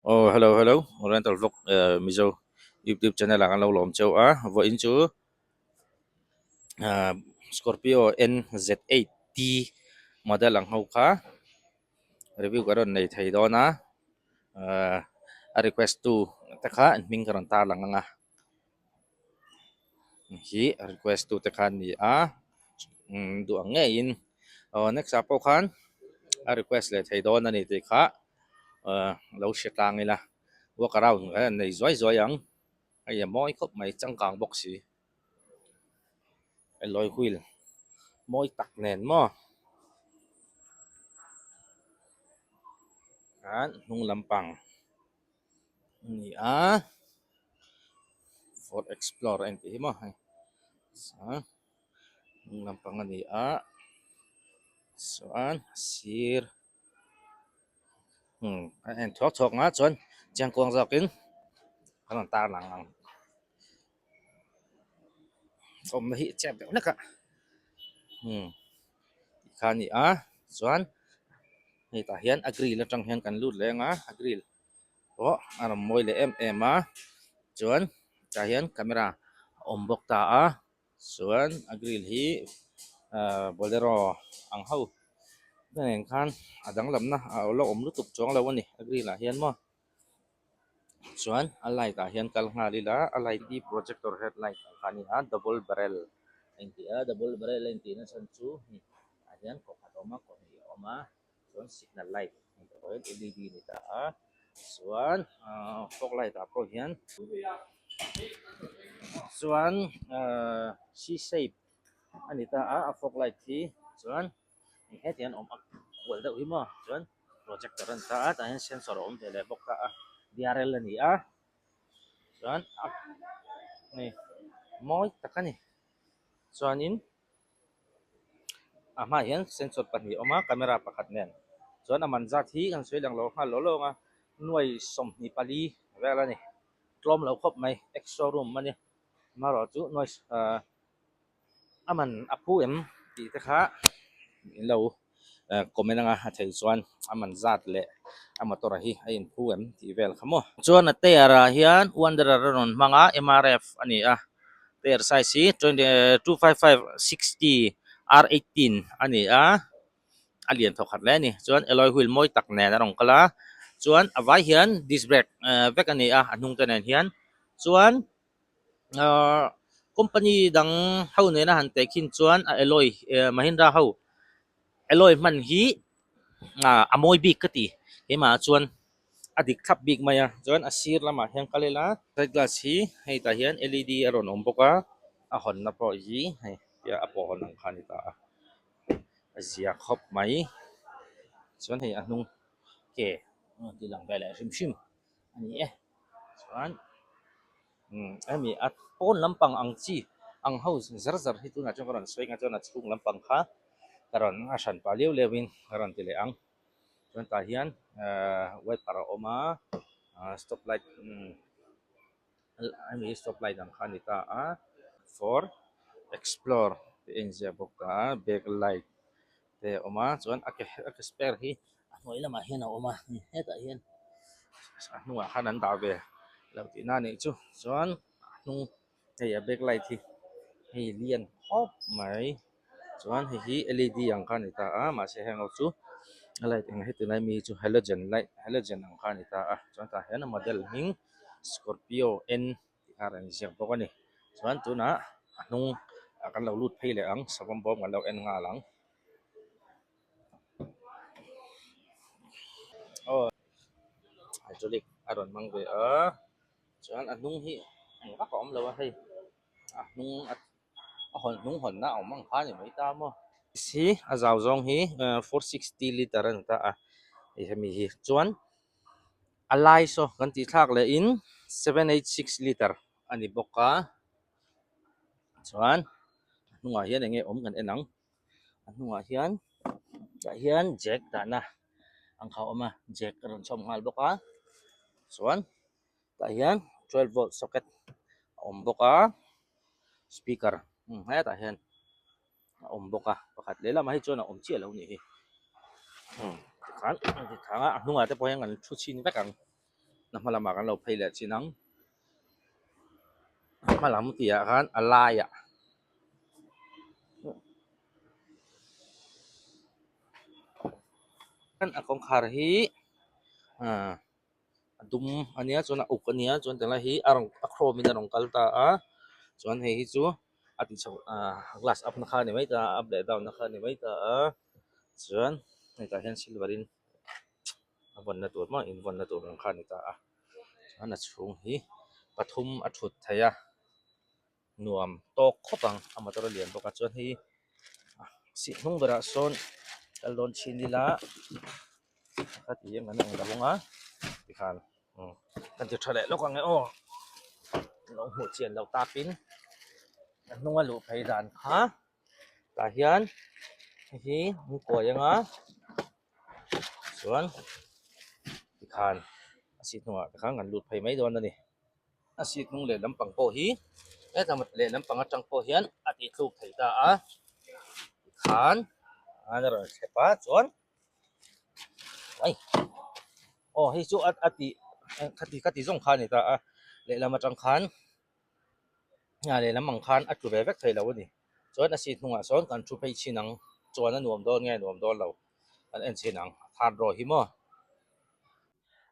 Aw hello hello Oriental vlog eh Mizo youtube channel ah kan lo lawm cheu a vawiin chu ah Scorpio N Z eight T model ang ho kha review ka rawn nei thei dawn a ah a request tu te kha an hming ka rawn tarlang ang a hi a request tu te kha an ni a umm duh ang ngeiin aw next ah pawh khan a request leh thei dawn a ni tih kha ah lo hre tlang ila walk around an nei zuai zuai ang hei a mawi khawp mai changkang bawk si alloy wheel mawi tak nen maw khan hnung lampang. A ni a ford explorer a intih hi maw hei hnung lampang a ni a chuan a sir umm a en thuak thuak nga chuan chiangkuang zawkin a rawn tar lang ang awmna hi a chep deuh hlek a umm tikha a ni a chuan hei tah hian a grill atang hian kan lut leh ang a a grill pawh a rawn mawi leh em em a chuan tah hian camera a awm bawk ta a chuan a grill hi ahh bolero ang ho te nen khan a danglamna a la awm lutuk chuang lo a ni a grill ah hian maw chuan a light ah hian kal nghal ila a light hi projector headlight ang kha a ni a double barrel a inti a double barrel a intih na chhan chu hei ah hian kaw khat a awm a kaw hnih a awm a chuan signal light hei tah pawh hian L E D a ni ta a chuan ahh fog light ah pawh hian chuan ahh c shape a ni ta a a fog light hi chuan hetiang an awm a kual deuh hi maw chuan projector a ni ta a tah hian sensor a awm ve leh bawk ta a D R L a ni a chuan a hei mawi tak a ni chuanin a hmaah hian sensor pahnih a awm a camera pakhat nen chuan a man zat hi kan sawi lang lo nghal lo lawng a nuai 24 vel a ni tlawm lo khawp mai ex showroom a ni amaherawhchu chu nuai ahh a man a phu em tih te kha in lo comment anga a theih chuan a man zat leh a motor a hi a in phu em tih vel kha maw. Chuan a tyre ah hian Wanderer a rawn hmang a MRF a ni a tyre size hi twenty 255 60 R18 a ni a a lian thawk khat hle a ni chuan alloy wheel mawi tak nen a rawn kal a chuan a vai hian disc brake vek a ni a a hnung te nen hian chuan. Ahh company dang ho nena han teh khin chuan a alloy eh mahindra ho alloy hman hi ah a mawi bik ka ti keimah ah chuan a dik thlap bik mai a chuan a sir lamah hian kal ila side glass hi hei tah hian L E D a rawn awm bawk a a hawnna pawh hi hei a pawh hawn ang kha a ni ta a a zia khawp mai chuan hei a hnung ke a ti lang ve leh hrim hrim a ni e chuan umm hemi a pawn lampang ang chi ang ho zar zar hi tunah chuan ka rawn sawi ang a chuan a chhung lampang kha ka rawn a hran pah liau liau in ka rawn ti leh ang chuan tah hian ahh wiper a awm a ahh stop light umm hemi hi stop light ang kha a ni ta a for explore tih a inziak bawk a back light te a awm a chuan a ke a ke spare hi a hnuai lamah hian a awm a hetah hian a hnungah khan an dah ve lo tihna a nih chu chuan a hnung hei a back light hi hei lian khawp mai chuan hei hi L E D ang kha a ni ta a mahse heng ho chu a light eng heti lai mi hi chu halogen light halogen ang kha a ni ta a chuan tah hian a model hming scorpio N tih kha a rawn inziak bawk a ni chuan tunah a hnung ah kan lo lut phei leh ang savawm bawm kan lo en nghal ang aw hydraulic a rawn hmang ve a chuan a hnung hi eng vak a awm lo a hei a hnung a hawn hnung hawnna a awm ang kha a ni mai ta maw hi a zau zawng hi 460 litre a ni ta a hemi hi chuan. A lai saw kan tih thlak leh in 786 litre a ni bawk a chuan a hnungah hian eng nge awm kan en ang a hnungah hian tah hian jack dahna ang kha a awm a jack a rawn chhawm nghal bawk a chuan tah hian 12 volt socket a awm bawk a speaker hetah hian. a awm bawk a pakhat lehlamah hi chuan a awm chiah lo nih hi tikhan a ti thang a a hnungah te pawh hian kan thu chhin vek ang. Na hma lamah kan lo phei leh chin ang. A hma lam tih ah khan a laiah a kawngkhar hi ah a dum a nia chuan a uk a nia chuan tilai hi a rawn a chrome in a rawn kal ta a chuan hei hi chu a ti chho ah glass up na kha a ni mai ta a up leh down na kha a ni mai ta a chuan hetah hian silver in a vawnna tur maw invawnna tur ang kha a ni ta a chuan a chhung hi pathum a thut theih a nuam tawk khawp ang a motor a lian bawk a chuan hei seat hnung berah sawn kal dawn chhin ila ka ti em kan eng lo ang a tikhan kan ti tha leh lawk ang e aw lo hmuh chian loh takin a hnunga luh phei dan kha tah hian hei hi an kuai ang a chuan tikhan a seat hnungah te khan kan lut phei mai dawn a ni a seat hnung leh lampang pawh hi hetah leh lampang atang pawh hian a tih thluk thei ta a tikhan an rawn thlep a chuan ai aw hei chu a tih khati khati zawng kha a ni ta a lehlam atang khan a lehlam ang khan a tlu ve vek thei lo a ni chuan a seat hnungah sawn kan thu phei chhin ang chuan a nuam dawn nge nuam dawn lo kan en chhin ang a third row hi maw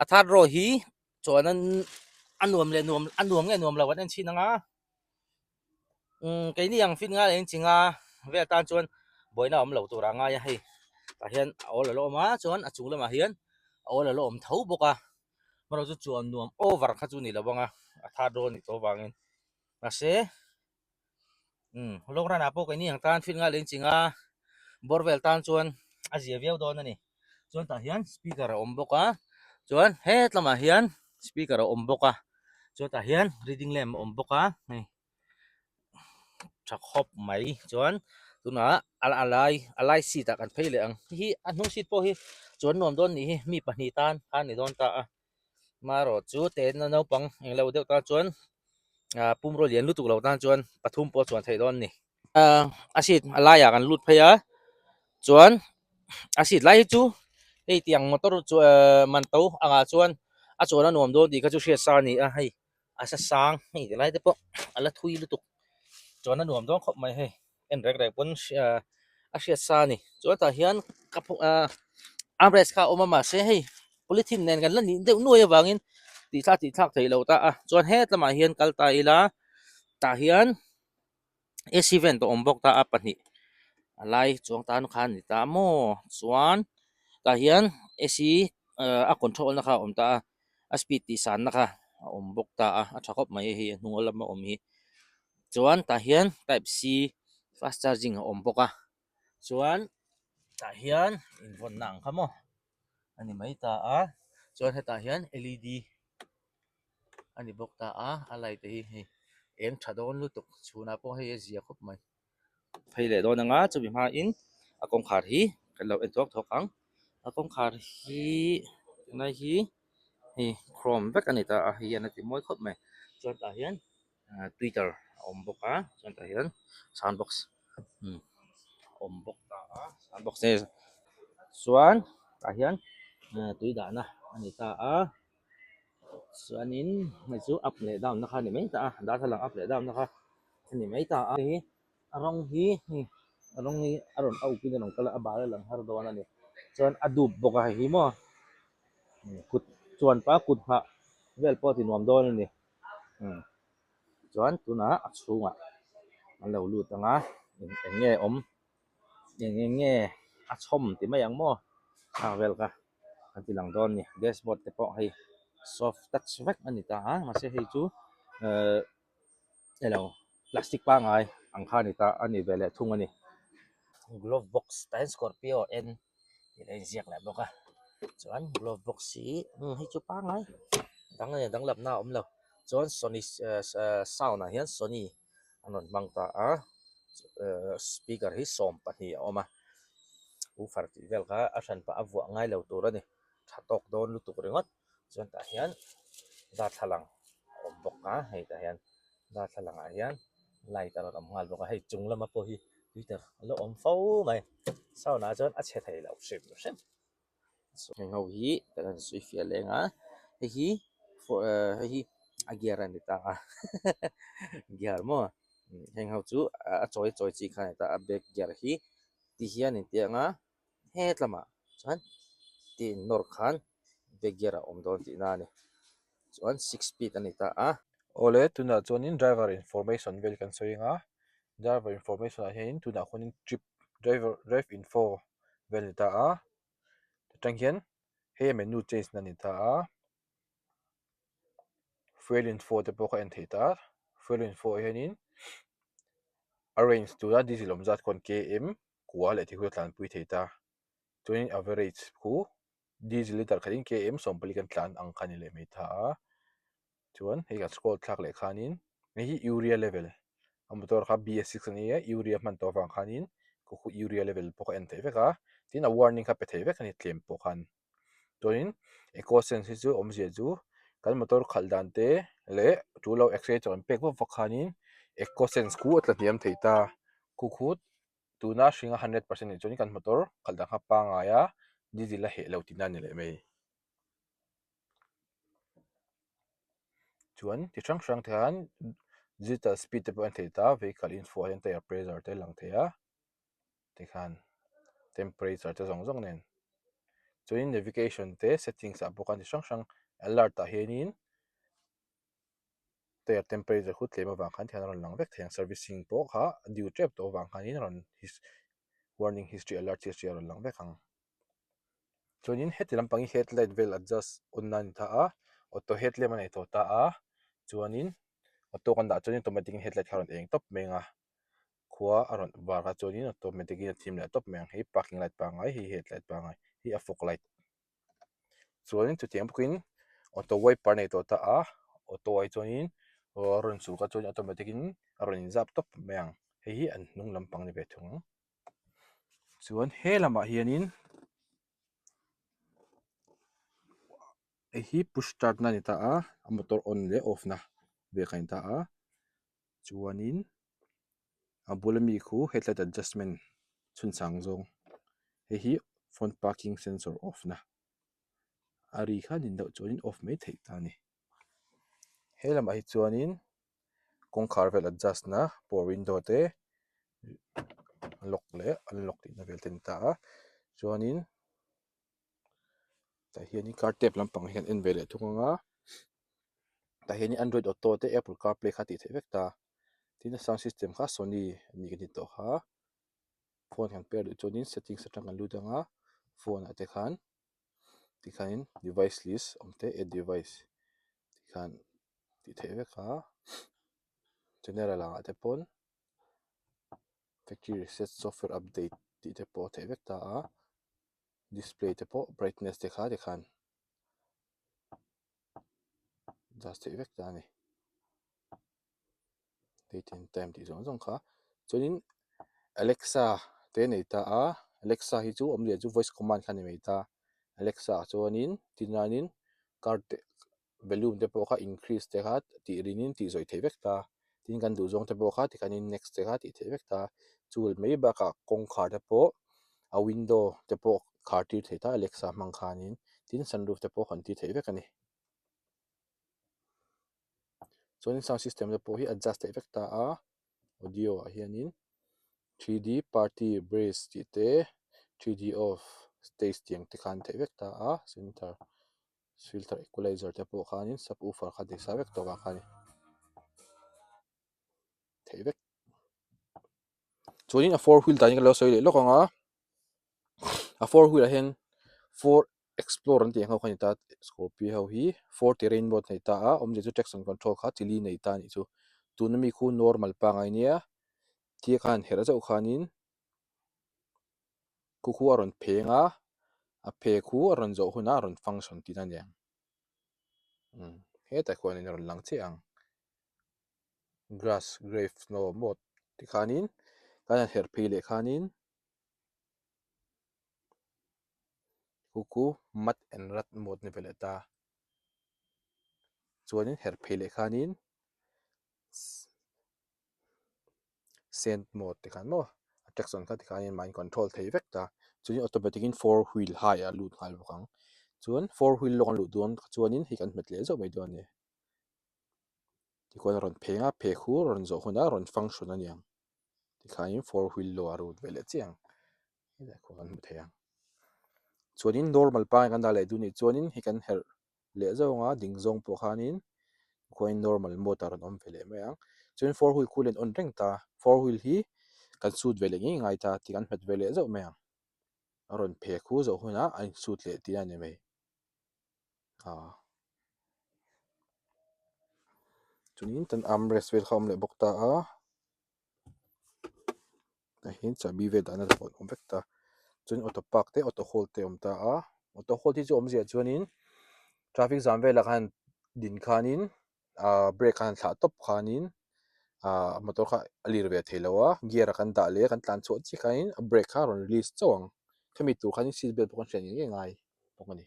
a third row hi chuan an a nuam leh nuam a nuam nge nuam lo kan en chhin ang a umm keini ang fit ngai leh inchi nga vel tan chuan buaina a awm lo tur a ngai a hei tah hian a awl a la awm a chuan a chung lamah hian a awl a la awm tho bawk a amaherawhchu chu chuan nuam over kha chu a ni lo ang a a third row a nih tawh avangin mahse umm long run ah pawh keini ang tan fit ngai leh inchi nga bawr vel tan chuan a zia viau dawn a ni chuan tah hian speaker a awm bawk a chuan het lamah hian speaker a awm bawk a chuan tah hian reading lamp a awm bawk a hei tha khawp mai chuan tunah a lai a lai seat ah kan phei leh ang hei hi a hnung seat pawh hi chuan nuam dawn nih hi mi pahnih tan khan a ni dawn ta a marawh chu tehna naupang englo deuh tan chuan ah pumraw lian lutuk lo tan chuan pathum pawh a chuan theih dawn a ni ah a seat a laiah kan lut phei a chuan a seat lai hi chu hei tiang motor chu ehh man to angah chuan a chuan a nuam dawn tih kha chu hriat sa a ni a hei a sa sang hei ti lai te pawh a la thui lutuk chuan a nuam dawn khawp mai hei en rek rek pawn a hriat sa a ni chuan tah hian ka ah armrest kha a awm a mahse hei polythene nen kan la nih deuh nuai avangin tih thlak tih thlak theih loh ta a chuan het lamah hian kal ta ila tah hian A_C vent a awm bawk ta a pahnih a lai chuang tan kha a ni ta maw chuan tah hian A_C a control na kha a awm ta a a speed tih san na kha a awm bawk ta a a tha khawp mai hei a hnung lama awm hi chuan tah hian type C fast charging a awm bawk a chuan tah hian invawnna ang kha maw a ni mai ta a chuan hetah hian L_E_D a ni bawk ta a a light te hi hei eng tha dawn lutuk chhunah pawh hei a zia khawp mai phei leh dawn anga chumi hmain a kawngkhar hi kan lo en thuak thuak ang a kawngkhar hi tunlai hi hei chrome vek a ni ta a hei hian a ti mawi khawp mai chuan tah hian ah twitter a awm bawk a chuan tah hian sound box umm a awm bawk ta a sound box chuan tah hian tui dahna a ni ta a. Chuanin hei chu up leh down na kha a ni mai ta a darthlalang up leh down na kha a ni mai ta a hei a rawng hi hei a rawng hi a rawn a uk in a rawn kal a a bal a lang har dawn a ni chuan a dup bawk a hei hi maw kut chuan pa kut nghah vel pawh a ti nuam dawn a ni umm chuan tunah a chhungah an lo lut ang a eng nge awm eng eng nge a chhawm ti mai ang maw khang vel kha kan ti lang dawn a ni dashboard te pawh hei soft touch vek a ni ta a mahse hei chu ehh elo plastic pangngai ang kha a ni ta a ni ve leh thung a ni glove box tah hian scorpio n tih a inziak leh bawk a chuan glove box hi hei chu pangngai dang a ni danglamna a awm lo chuan sony sound ah hian sony an rawn hmang ta a ehh speaker hi 12 a awm a woofer tih vel kha a hran pah a vuah ngai lo tur a ni tha tawk dawn lutuk ringawt chuan tah hian darthlalang a awm bawk a hei tah hian darthlalang ah hian light a rawn awm nghal bawk a hei chung lama pawh hi twitter a la awm fo mai sound ah chuan a chhe thei lo hrim hrim heng ho hi kan han sawi fiah leng a hei hi. Hei hi a gear a ni ta a gear maw heng ho chu a chawi chawi chi kha a ni ta a back gear hi ti hian in tih ang a het lamah chuan ti in nawr khan back gear a awm dawn tihna a ni chuan six speed a ni ta a. Awle tunah chuanin driver information vel kan sawi ang a driver information ah hianin tunah khuanin trip driver drive info vel a ni ta a atang hian hei a menu change na a ni ta a. Fuel info te pawh ka en thei ta a fuel info ah hianin a range tura diesel awm zat khawn km kua leh thil khu a tlanpui thei ta chuanin average khu diesel liter khatin km 40 kan tlan ang kha a ni leh mai ta a chuan hei kan scroll thlak leh khanin hei hi urea level a motor kha BS6 a ni a urea hman tawh avang khanin khu khu urea level pawh ka en theih vek a tin a warning kha pe thei vek a ni tlem pawh khan. Chuanin eco sense hi chu awmzia chu kan motor khalh dan te leh tul lo accelerator an pek vak vak khanin eco sense khu a tla hniam thei ta khu khut tuna hringa 100% nih chuan kan motor khalh dan kha pangngai a diesel a heh lo tihna a ni leh mai. Chuan ti hrang hrang te khan digital speed te pawh a en thei ta vehicle info ah hian tyre pressure te a lang thei a. Tikhan temperature te zawng zawng nen chuanin navigation te settings ah pawh khan chi hrang hrang alert ah hianin tyre temperature khu tlem avang khan tikhan a rawn lang vek thei ang servicing pawh kha a due tep tawh avang khanin a rawn warning history alert history a rawn lang vek ang. Chuanin heti lampang hi headlight vel adjust on na a ni ta a auto headlamp a nei tawh ta a chuanin auto kan dah chuanin automatic in headlight kha a rawn eng tawp mai ang a. Khua a rawn var kha chuanin automatic in a thim leh tawp mai ang hei parking light pangngai hei headlight pangngai hi a fog light chuanin chutiang bawkin auto wiper a nei tawh ta a auto ah hi chuanin a rawn chhuk a chuan automatic in a rawn inzap tawp mai ang hei hi an hnung lampang a ni ve thung ang chuan he lamah hianin hei hi push start na a ni ta a a motor on leh off na vel kha a ni ta a. Chuanin a bula mi khu headlight adjustment chhun sang zawng hei hi front parking sensor off na a ri kha nin deuh chuanin off mai theih ta a ni. He lamah hi chuanin kawngkhar vel adjust na power window te lock leh unlock tihna vel te a ni ta a chuanin tah hianin car tap lampang hi kan en ve leh thung ang a tah hianin android auto te apple car play kha a tih theih vek ta tin a sound system kha sony a ni kan ti tawh kha phone kan pair duh chuanin settings atang kan lut ang a phone ah te khan tikhanin device list awm te add device tikhan tih theih vek a general ah te pawn factory reset software update tih te pawh a theih vek ta a. Display te pawh brightness te kha tikhan adjust theih vek ta a ni. Date and time tih zawng zawng kha. Chuanin Alexa te nei ta a, Alexa hi chu awmzia chu voice command kha a ni mai ta. Alexa ah chuanin tinanin car te volume te pawh kha increase te kha tih rin in tih zawih theih vek ta tin kan duh zawng te pawh kha tikhanin next te kha tih theih vek ta chu mai bakah kawngkhar te pawh a window te pawh khar tir thei ta Alexa hmang khanin tin sunroof te pawh kan ti theih vek a ni chuanin sound system te pawh hi adjust theih vek ta a audio ah hianin 3D party brace tih te 3D off stage tih ang te khan theih vek ta a center. Filter equalizer te pawh khanin sub woofer kha ti sa vek tawh vang kha a ni theih vek chuanin a four wheel dan hi ka lo sawi leh lawk ang a a four wheel ah hian four explore an tih ang ho kha a ni ta scorpio ho hi four terrain mode a nei ta a awmzia chu traction control kha chili nei ta a nih chu tuna mi khu normal pangngai nia tia khan herh zauh khanin. Khu khu a rawn pheng a, a phe khu a rawn zawh hunah a rawn function tihna a ni ang. Umm hetah khuanin a rawn lang chiah ang. Grass grave snow mode tikhanin kan han herh phei leh khanin khu khu mud and rut mode a ni ve leh ta. Chuanin herh phei leh khanin. Send mode te khan maw a traction kha tikhanin mahni control thei vek ta chuanin automatic in four wheel high ah a lut nghal bawk ang. Chuan four wheel lawng a luh dawn kha chuanin hei kan hmet leh zauh mai dawn a ni. Tikhuan a rawn pheng a, pheh khu a rawn zawh hunah a rawn function a niang. Tikhanin four wheel law a rut ve leh chiah ang. Helai khuan kan hmu thei ang. Chuanin normal pangai kan dah leh duh nih chuanin hei kan herh leh zauh anga ding zawng pawh khanin khuain normal mode ah a rawn awm ve leh mai ang. Chuan four wheel khu len on reng ta, four wheel hi kan sut ve leh ngei ngai ta tih kan hmet ve leh zauh mai ang. A rawn pheh khu zawh hunah a insut leh tih a ni mai. Aaa chuanin kan armrest vel kha a awm leh bawk ta a tah hian chahbi vel dahna te pawh an awm vek ta chuan auto park te auto hold te a awm ta a auto hold hi chu awmzia chuanin traffic jam velah khan din khanin ahh brake khan thlah tawp khanin ahh motor kha a lir ve thei lo a gear a kan dah leh kan tlan chhuah chiah khanin a brake kha a rawn release chauh ang khami tur khanin seat belt pawh kan hriat ngei ngei ngai bawk a ni.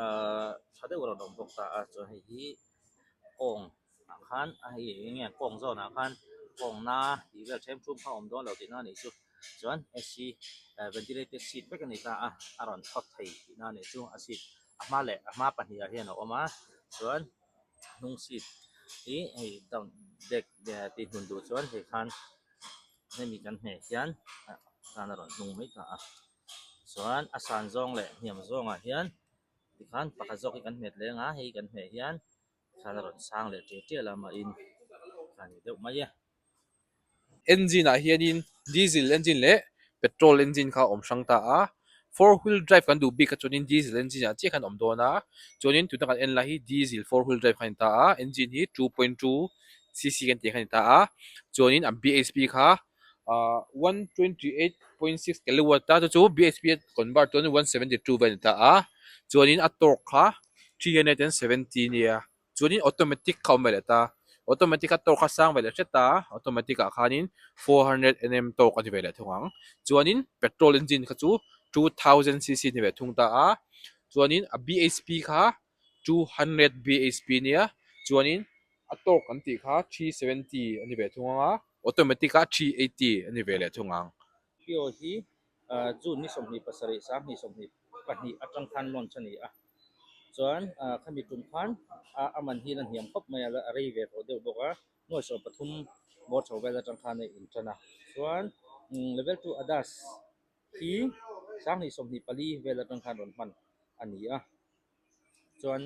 Ahh tha deuh a rawn awm bawk ta a chuan hei hi kawng ah khan a hei eng nge kawng zawn ah khan kawng na tih vel then thum kha a awm dawn lo tihna a nih chu chuan ac ventilated seat vek a ni ta a a rawn thawt thei tihna a nih chu a seat a hma leh a hma pahnih ah hian a awm a chuan hnung seat hi hei down deck tih hnun duh chuan hei khan hemi kan hmeh hian khan a rawn hnung mai ta a. Chuan a san zawng leh hniam zawngah hian tikhan pakhat zawk hi kan hmet leng a hei kan hmeh hian khan a rawn sang leh tial tial a mahin a ni deuh mai e. Engine ah hianin diesel engine leh petrol engine kha a awm hrang ta a, four wheel drive kan duh bik kha chuanin diesel engine ah chiah khan a awm dawn a, chuanin tuna kan en lai hi diesel four wheel drive kha a ni ta a, engine hi 2.2 cc kan tih kha a ni ta a, chuanin a bhp kha ahh 128.6 kilowatt a chu chu bhp a convert chuan 172 vel a ni ta a chuanin a torque kha 370 ania chuanin automatic kha a awm ve leh ta automatic a torque kha sang ve leh hret a automatic ah khanin 400 nm torque a ni ve leh thung ang chuanin petrol engine kha chu 2000 cc a ni ve thung ta a chuanin a bhp kha 200 bhp ania chuanin a torque an tih kha 370 a ni ve thung ang a. Automatic a 380 a ni ve leh thung ang. Pio hi June ni 27 2022 atang khan launch a ni a, chuan khami tum khan a man hi la hniam khawp mai a, a rei ve tawh deuh bawk a, nuai 13 bawr chho vel atang khan a intan a, chuan level 2 ADAS hi 2024 vel atang khan rawn hman a ni a, chuan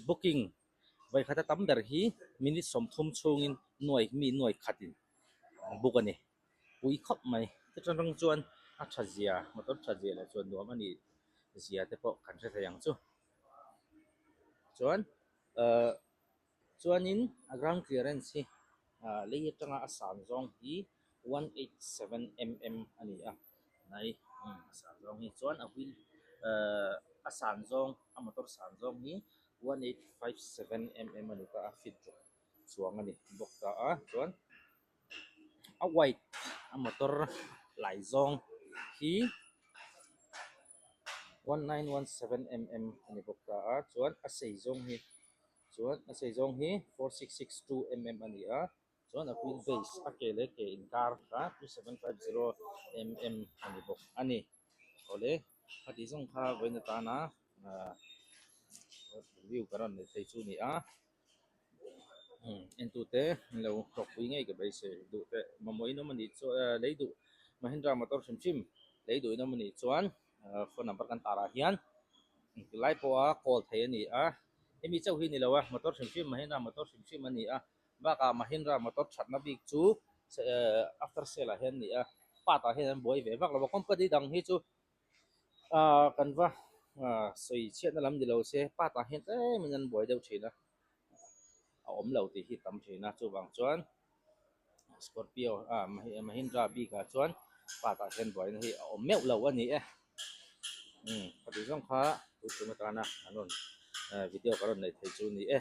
booking Vawikhat a tam ber hi minute 30 chhungin nuai mi nuai khatin an book a ni. Pui khawp mai. Chutah rawng chuan a tha zia, motor tha zia leh chuan nuam a nih zia te pawh kan hre thei ang chu. Chuan ahh chuanin a ground clearance hi ahh lei atanga a san zawng hi 187 mm a ni a. Hnai a san zawng hi chuan a wheel ahh a san zawng a motor san zawng hi 1857 mm a ni ta a feet ruk chuang a ni bawk ta a chuan a white a motor lai zawng hi 1917 mm a ni bawk ta a chuan a sei zawng hi chuan a sei zawng hi 4662 mm a ni a chuan a wheel base a ke leh ke inkar kha 2750 mm a ni bawk a ni awle khati zawng kha vawiin atana ahh review ka rawn nei thei chu a ni a entute an lo hlawkpui ngei ka beisei duh teh mamawh in awm a nih chuan lei duh Mahindra motor hrim hrim lei duh in awm a nih chuan phone number kan tar ah hian engti lai pawha call thei a ni a hemi chauh hi a ni lo a motor hrim hrim Mahindra motor hrim hrim a ni a bakah Mahindra motor thatna bik chu after sale ah hian a ni a part ah hian an buai ve vak lo a company dang hi chu Ahh kan va ahh sawi chhiatna lam ni lo se part ah hian tlem in an buai deuh thin a a awm lo tih hi tam thin a chuvang chuan scorpio ah mahindra bik ah chuan part ah hian buaina hi a awm meuh lo a ni e umm khati zawng kha tun tum atana an rawn video ka rawn neih theih chu a ni e.